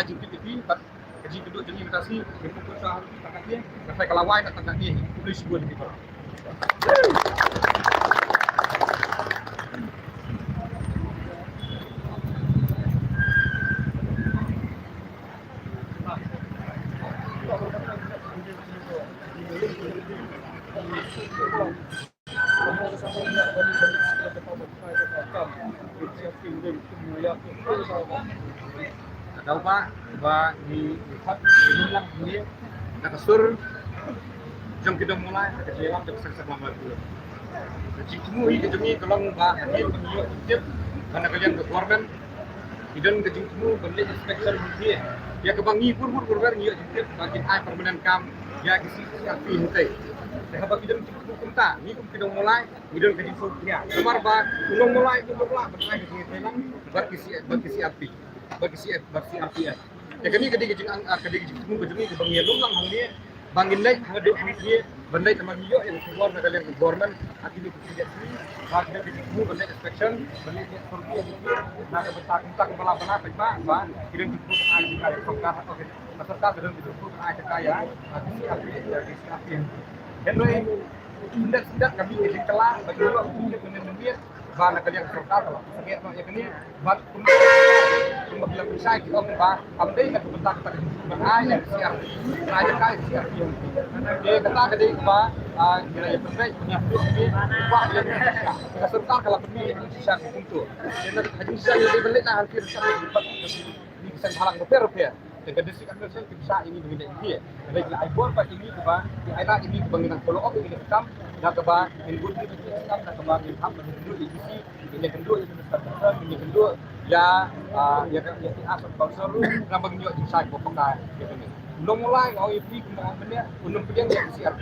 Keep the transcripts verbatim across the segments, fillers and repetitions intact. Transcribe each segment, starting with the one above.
ai jingkit ïa phi bad ka jingkynduh jong ngi mynta shi, ngi pynkup sha tang katne, ka sai ka la wai na tang katne. Khublei shibun ïa phi baroh. Ka daw ba, ba ngi, ngi khot, ngi lum lang ngi, na ka sur jong ki nongmulai, ka jingïalam jong ka seng samla Mawlai. Ka jingthmu hi ka jong ngi ka long ba hadien ba ngi ïoh jingtip ba na ka liang ka government ki don ka jingthmu ban leit inspection hangne. Ïa kaba ngi bun bun bun ngi ïoh jingtip ba kin ai permanent kam ïa ki C R P hangtei. Te haba ki don jingthmu kumta, ngi kum ki nongmulai ngi don ka jingthmu pynïaid. Namar ba u nongmulai u nongmulai ban ai ka jingïaid bad ki C, bad ki C R P, bad ki C R P, bad C R P F. Te kane ka dei ka jing, ah, ka dei ka jingthmu ka jong ngi kaba ngi ïalum lang hangne ba ngin leit ha ka dei hangne ban leit namar ngi ïoh ïa ka khubor na ka liang ka government ha kine ki sngi ba ki dei ki jingthmu ban leit inspection ban leit ïa sorti ïa ki na ka bynta kumta kaba la bana peit ba ba ki dei ki jingthmu ban ai jingkyrkhu ïa ka sorkar. Okay, ka sorkar ka dei ki jingthmu ban ai jingkyrkhu ïa, ah, ki C R P, ïa ki C R P. Hynrei Ynda sdang ka mih ka jingkylla ba ki ïoh ki mynnin mynnin ba na ka liang sorkar ka la pynsaphriang noh ïa kane. Bad kumba, kumba ki la pynshai ki ong ba kam dei na ka bynta kata ka jingthmu ban ai ïa ka C R P, ban ai ïa ka C R P. Te kata ka dei kaba, ah, ngi la ïa pynbeit ban ïa pynbeit ba ïa ka sorkar ka la pynbeit ïa ka jingshisha kumto. Te na ka jingshisha ngi dei ban leit na hangtei ryngkat bad ki seng bhalang bapher bapher. Te ka district administration ki pynshai ïa ngi ba ngin leit hangne. Hynrei ki la ai bor bad ïa ngi kaba, ki ai lad ïa ngi kaba ngin nang follow up ïa kine ki kam da kaba ngin bud ïa kine ki kam da kaba ngin hap ban ïakynduh ïa D C, ngin ïakynduh ïa Minister Dkhar, ngin ïakynduh ïa, ah, ïa ka, ïa ki Arts Council ruh khnang ba ngin ïoh jingshai kaba paka ïa kane. U nongmulai nga ong ïa phi kumba mynne un ym pdiang ïa ka C R P.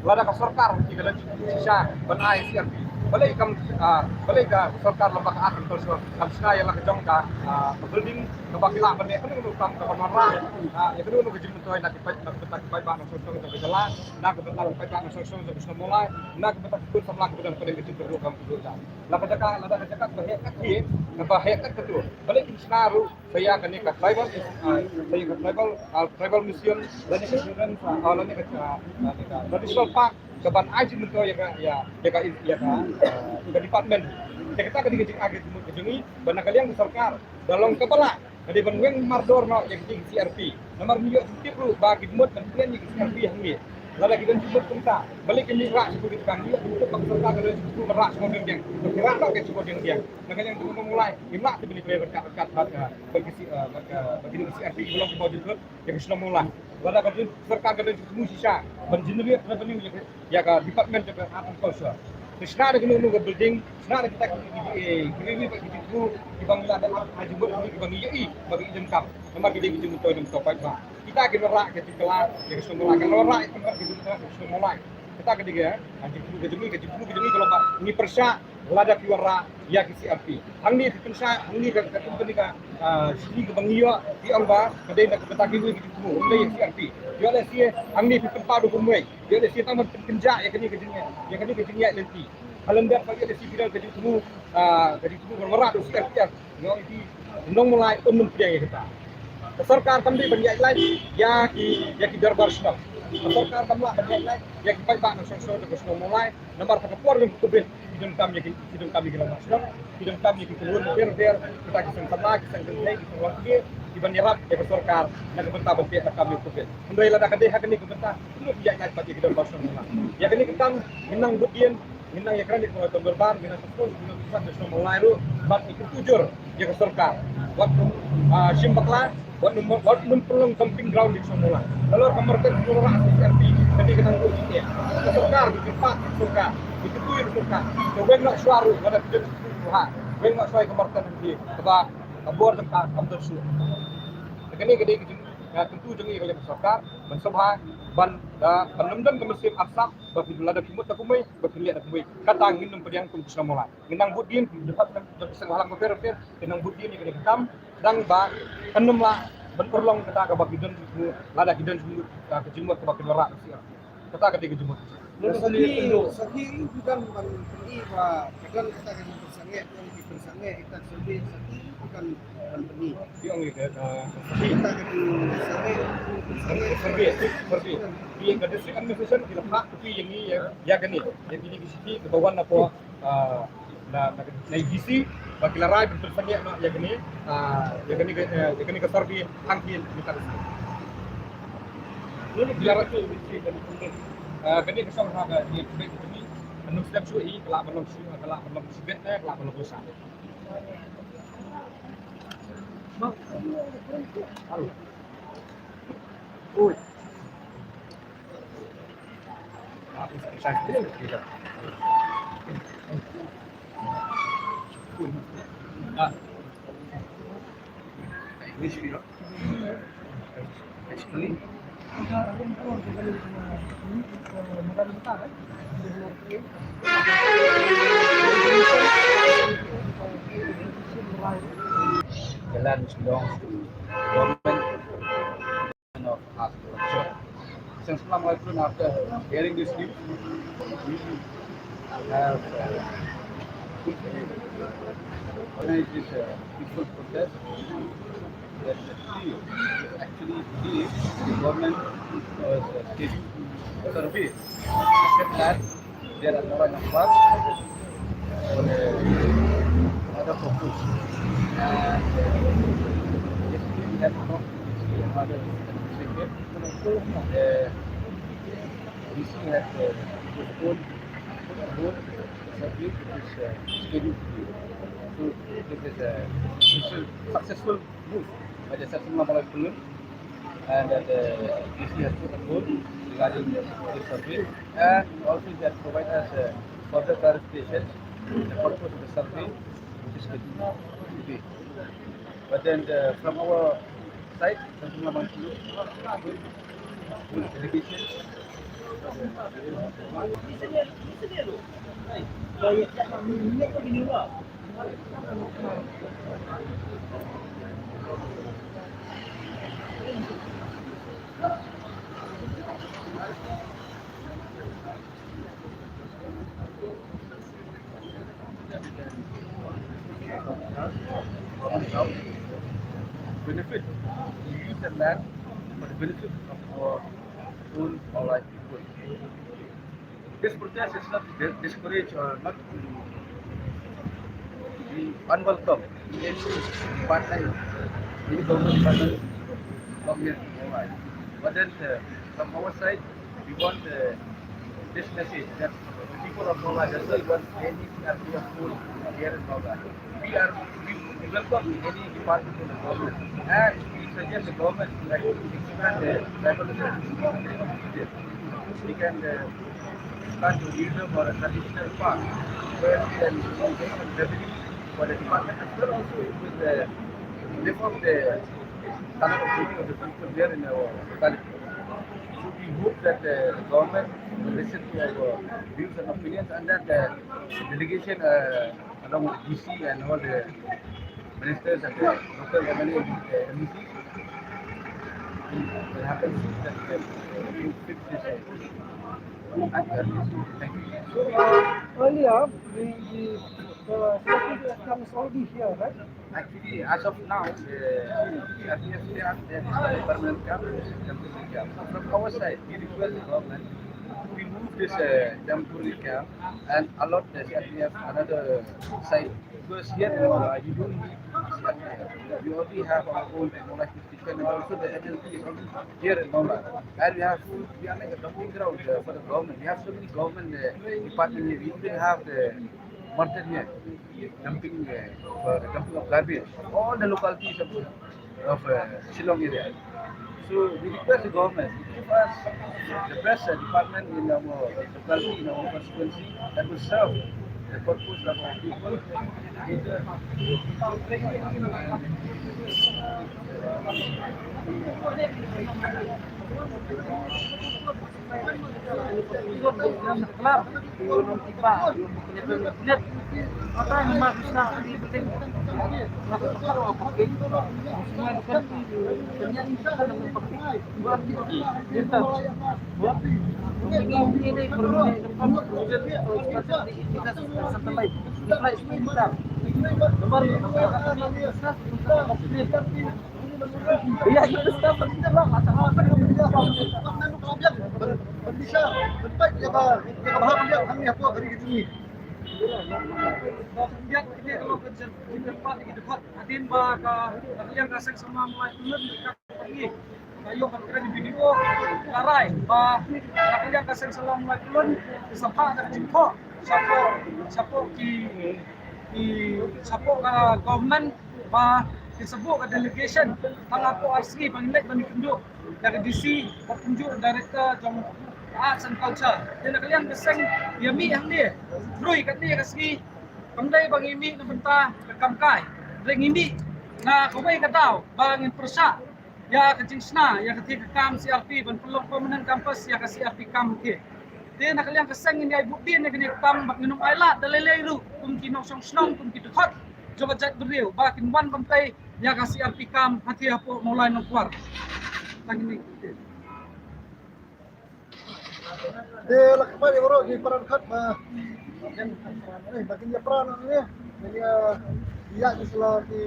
Lada ka sorkar ki ka la jingshisha ban ai C R P, balei kam, ah, balei ka sorkar lem bad ka Arts Council kam shna ïa la ka jong ka, ah, ka building kaba ki lah ban leh kano kano ka kam kaba wanrah, ah, ïa kano kano ka jingmyntoi na ki paid, na ka bynta ki paidbah nongshong shnong jong ka jylla, na ka bynta ki paidbah nongshong shnong jong ka shnong Mawlai, na ka bynta ki khun samla kiba don ha pdeng ka jylla ruh kam ki lah. La ka jaka, lada ka jaka kaba heh kat hi, kaba heh kat kato, balei kin shna ruh sa ïa kane ka tribal, ah, sa ïa ka tribal, ah, tribal museum, lane ka children, ah, lane ka, ah, lane ka traditional park, kaban ai jingmyntoi ïa ka, ïa, ïa ka, ïa ka, ah, ïa ka department. Te kata ka dei ka jingai ka jingmut ka jong ngi ba na ka liang ka sorkar da long kaba lah ka dei ban weng mardor noh ïa ka C R P. Namar ngi ïoh jingtip ruh ba ki mut ban pynïaid ïa ka C R P hangne. Lada ki don jingmut kumta, balei kin rah sha kawei ka jaka? Ngi ïoh jingtip ba ka sorkar ka don jingmut ban rah sha kawei ka jaka. Ki rah noh ka sha kawei ka jaka. Na ka liang jong u nongmulai ngim lah te ban ïakynduh ryngkat ryngkat bad, ah, bad ki, ah, bad, ah, bad kine ki C R P kiba long kiba jingmut ïa ka shnong Mawlai. Lada ka sorkar ka don jingthmu shisha ban generate revenue ïa ka, ïa ka department jong ka Arts and Culture. Shna da kano kano ka building, shna da kita ki, ki, ki, ki, ki, ki, ki, ki ba ngi la da ap ha jingmut, ki ba ngi ïohi ba ki ïohi donkam. Namar ki dei ki jingmyntoi donkam paidbah. Kita ki wanrah ka jingkylla ïa ka shnong Mawlai, ka wanrah ïa ka jingkylla ïa ka shnong Mawlai. Kita ka dei ka, ha, jingkyrkhu ka jong ngi, ka jingkyrkhu ka jong ngi ka long ba ngi pyrshah lada ki wanrah ïa ki C R P. Hangne phi pyrshah, hangne ka, ka company ka, ah, shuki ka ba ngi ïoh, ki ong ba ka dei na ka bynta kiwei ki jingkyrkhu, ym dei ïa C R P. Ïoh lehse hangne phi pynpaw da kumwei. Ïoh lehse tang ban pynkynjah ïa kane ka jingïaid, ïa kane ka jingïaid lynti. Ka lyndet ba ïoh lehse phi don ka jingthmu, ah, ka jingthmu ban wanrah da u C R P F. Ïoh lehse u nong Mawlai un ym pdiang ïa kata. Ka sorkar kam dei ban ïaid lait ïa ki, ïa ki dorbar shnong. Ka sorkar kam lah ban ïaid lait ïa ki paidbah na shnong shnong jong ka shnong Mawlai. Namar ha ka por jong ka Covid ki donkam ïa ki, ki donkam ïa ki longmar shnong, ki donkam ïa ki kynhun bapher bapher, kita ki seng samla, ki seng kynthei, ki seng rwai kmie, ki ban ïarap ïa ka sorkar na ka bynta ban peit na ka kam ïa ka Covid. Hynrei lada ka dei ha kane ka bynta, kumno phi ïaid lait pat ïa ki dorbar shnong Mawlai? Ïa kane ka kam ngin nang bud dien, ngin nang ïakren ïa ki nongïalam dorbar, ngin nang kyntu, ngin nang kyntu ïa ki shnong Mawlai ruh ban ïa kyntu jur ïa ka sorkar. Wat, ah, shim bakla, wat nym, wat nym pynlong dumping ground ïa ki shnong Mawlai. Nalor ka Marten ka wanrah C R P, ka dei ka nang ruh ïa ka sorkar, ka kyrpad ka sorkar, ka kyntu ïa ka sorkar. Ka weng noh shuwa ruh, lada ka dei ka sorkar, weng noh shuwa ïa ka Marten hangne, kaba ka bor jong ka kam don shuh. Te kane ka dei ka jing, ka kyntu jong ngi ïa ka sorkar ban sngewbha ban, ah, ban nym don ka mynsiem arsap ba phi, lada phi mut da kumwei ba phin leh da kumwei. Kata ngin nym pdiang kum ki shnong Mawlai. Ngin nang bud dien, ki dei pat nang jong ki seng bhalang bapher bapher, ki nang bud dien ïa kane ka kam, tang ba kan nym lah ban pynlong kata kaba ki don jingmut, lada ki don jingmut, ka jingmut kaba kin wanrah ka C R P. Kata ka dei ka jingmut. Sakhi, sakhi, u don ban pyni ba ka don kata ka jingpynsangeh, don ki pynsangeh, kita survey, sakhi, u don ban pyni. Ki ong ïa ka, ka, sakhi. Kita ka jingpynsangeh, pynsangeh. Survey, survey. Ïa ka district administration ki la phah copy ïa ngi ïa, ïa kane. Ïa kine ki sakhi kiba wan napoh ah, na, na, na D C, ba ki la rai ban pynsangeh noh ïa kane, ah, ïa kane ka, eh, ïa kane ka survey hangtei mynta ka sngi. Ki la rai, ah, kane ka shong ha ka, ïa kane ka jingmut, mynta step shuh hi, ka lah ban long shu, ka lah ban long shu bet, eh, ka lah ban long shu. Hello. Ui. The land belongs to government of Architecture. Since long, after hearing this news, we have, uh, organized this, uh, peaceful protest that we actually believe the government was, uh, taking survey, except that there are no enough parks for the other purpose. And, uh, if we have not another administrative, uh, D C has, uh, postponed, put on hold the survey which is, uh, scheduled to be. So this is a successful, successful move by the Satsuma Mawlai Pyllun, and that, uh, D C has put on hold regarding the survey, and also they have provided us, uh, further clarification, the purpose of the survey, which is scheduled today. But then, uh, from our side, Satsuma Mawlai Pyllun, with delegation, benefit, we use the land for the benefit of our own, our life people. This protest is not to di-, discourage or not to be unwelcome in any department, any government department, government. But then, uh, from our side, we want, uh, this message that the people of Mawlai doesn't want any C R P F force here in Mawlai. We are, we, we welcome any department in the government, and we suggest the government to actually expand the tribal services. We can, uh, Plan to reserve for a traditional park where we can gathering for the department as well also it will uh, lift up the standard of living of the people there in our locality. So we hope that the government will listen to our views and opinions and that the delegation uh, along with D C and all the ministers and the local M L A and the M D C will happen soon that we can uh, fix this uh, at the earliest. Thank you. So, uh, earlier, the, the, the secretary of town is already here, right? Actually, as of now, the C R P F, they are, they are permanent camp, temporary camp. So from our side, we request the government to remove this uh, temporary camp and allot the C R P F another site. Because here, uh, you don't need C R P F. We already have our own mechanized station and also the H L P is already here in Mawlai. And we have, we are like a dumping ground uh, for the government. We have so many government uh, department here. We even have the Martin here, dumping uh, for the dumping of garbage. All the localities of, of uh, Shillong area. So we request the government to give us the best uh, department in our locality, in our constituency that will serve the purpose of our people. Hadien ba ka, ka liang ka seng samla Mawlai Pyllun ka pyngi ka ïoh ban kren B D O ka rai ba ka liang ka seng samla Mawlai Pyllun ka sa phah da ka jingthoh shapoh, shapoh ki, ki shapoh ka government ba ki sa buh ka delegation tang hapoh ar sngi ba ngin leit ban ïakynduh ïa ka D C bad kumjuh director jong Arts and Culture. Te na ka liang ka seng ïa mih hangne briew katne ka sngi. Kam dei ba ngi mih na bynta ka kam kai, hynrei ngi mih na kawei ka daw ba ngin pyrshah ïa ka jingshna ïa ka thie ka kam C R P ban pynlong permanent campus ïa ka C R P camp hangne. Te na ka liang ka seng ngin ïai bud dien ïa kane ka kam bad ngin ym ailad da lei lei ruh kum ki nongshong shnong, kum ki dkhot jong ka jaitbynriew ba kin wan ban tei ïa ka C R P camp hangne hapoh Mawlai Nongkwar. Tang kine. Te la ka pai baroh ki para dkhot ba, eh, ba kin ïa para na ne. Kin ïa ïa ki sla ki.